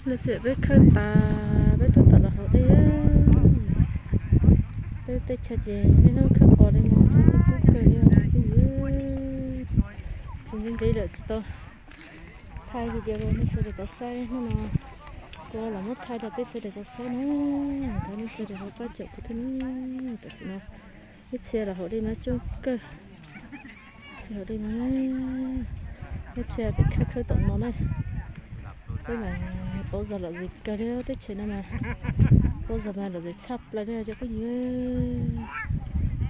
Lub sij hawm peb khawb tas, peb twb tawm los hauv dej. Peb teb chaws ces niaj hnub khawb qos li no, kub kawg li os phooj ywg. Ces ntev ntev lawm tsis tau thaij video rau nej sawv daws tau saib, hnub no kuv los muab thaij rau peb sawv daws tau saib na. Thov nej sawv daws ho pab caum kuv thiab nawb. Tam sim no ib txhia los hauv dej no coob kawg. Txhia hauv dej no, ib txhia pem khawb khawb tom no na. Peb mas paub zog lom zem kawg li, teb chaws no mas paub zog mas lom zem tshaj plaws li cov phooj ywg.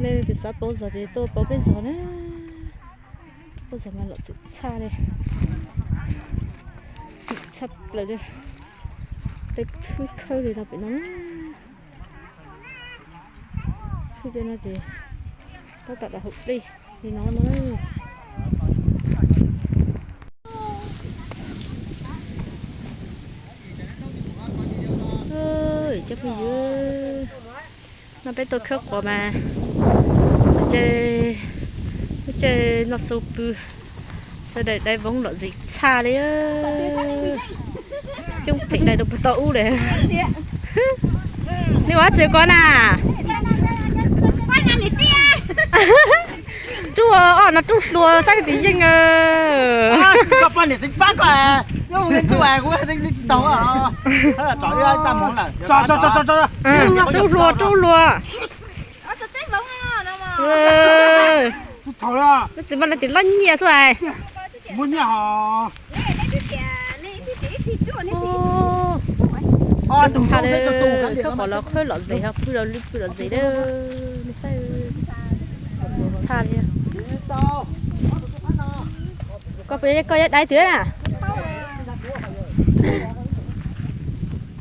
Nej tus xav paub zog ces tuaj paub peb zog na. Paub zog mas lom zem tshaj li, tshaj plaws li. Peb khawb khawb li no pem no. Khawb cov no ces tab tom los hauv dej li no no. Cov phooj ywg, no peb tuaj khawb qos mas txawm caij, caij noj su pw, sawv daws dai voob lom zem tshaj li. Coob theem dai rau puag tod ub lawm. Neb ua dab tsi ko na? Rub, o no rub hlua saib twv yeej. Rub hlua, rub hlua. Lub txiv mas lawv tias loj nyiaj xwb as. Txha li, khawb qos los khawb lom zem, ho pw los pw lom zem na. Nej saib, txha li. Koj puas, koj yuav dai twg na?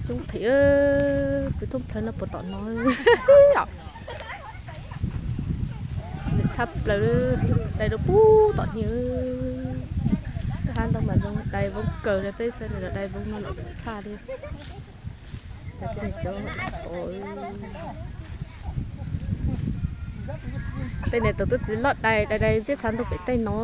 Coob theem, pw thoob plaws no puag tom no. Tshaj plaws, dai rau puag tom niag. Hab ntau mas zoo dai voob kawg li, peb sawv daws los dai voob no lom tshaj li. Peb niam tus tub txiv loj dai dai dai ziab txha ntuj pem tej no.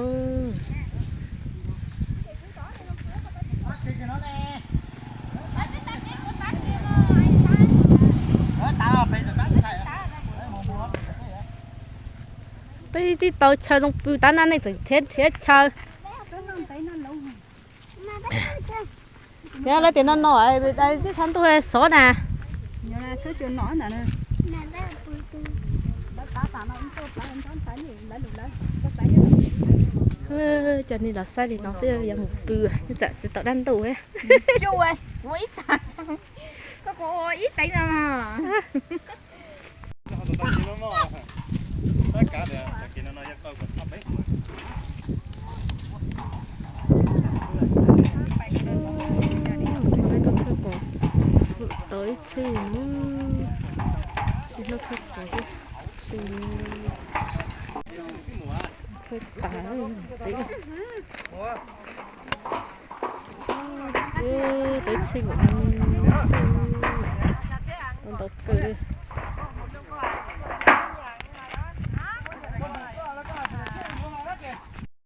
Peb tib tau chaw zoo pw tab na, nej tseem nrhiav nrhiav chaw. Yog lawv tias no no dai ziab txha ntuj sov na. Cov neeg los saib li no xwb yuav mus pw, txawm tsis tau dab ntuj. Tau ib txhij no, ib hnub khawb qos xwb, khawb tas. Tau ib txhij nkaus, tau ntau kawg.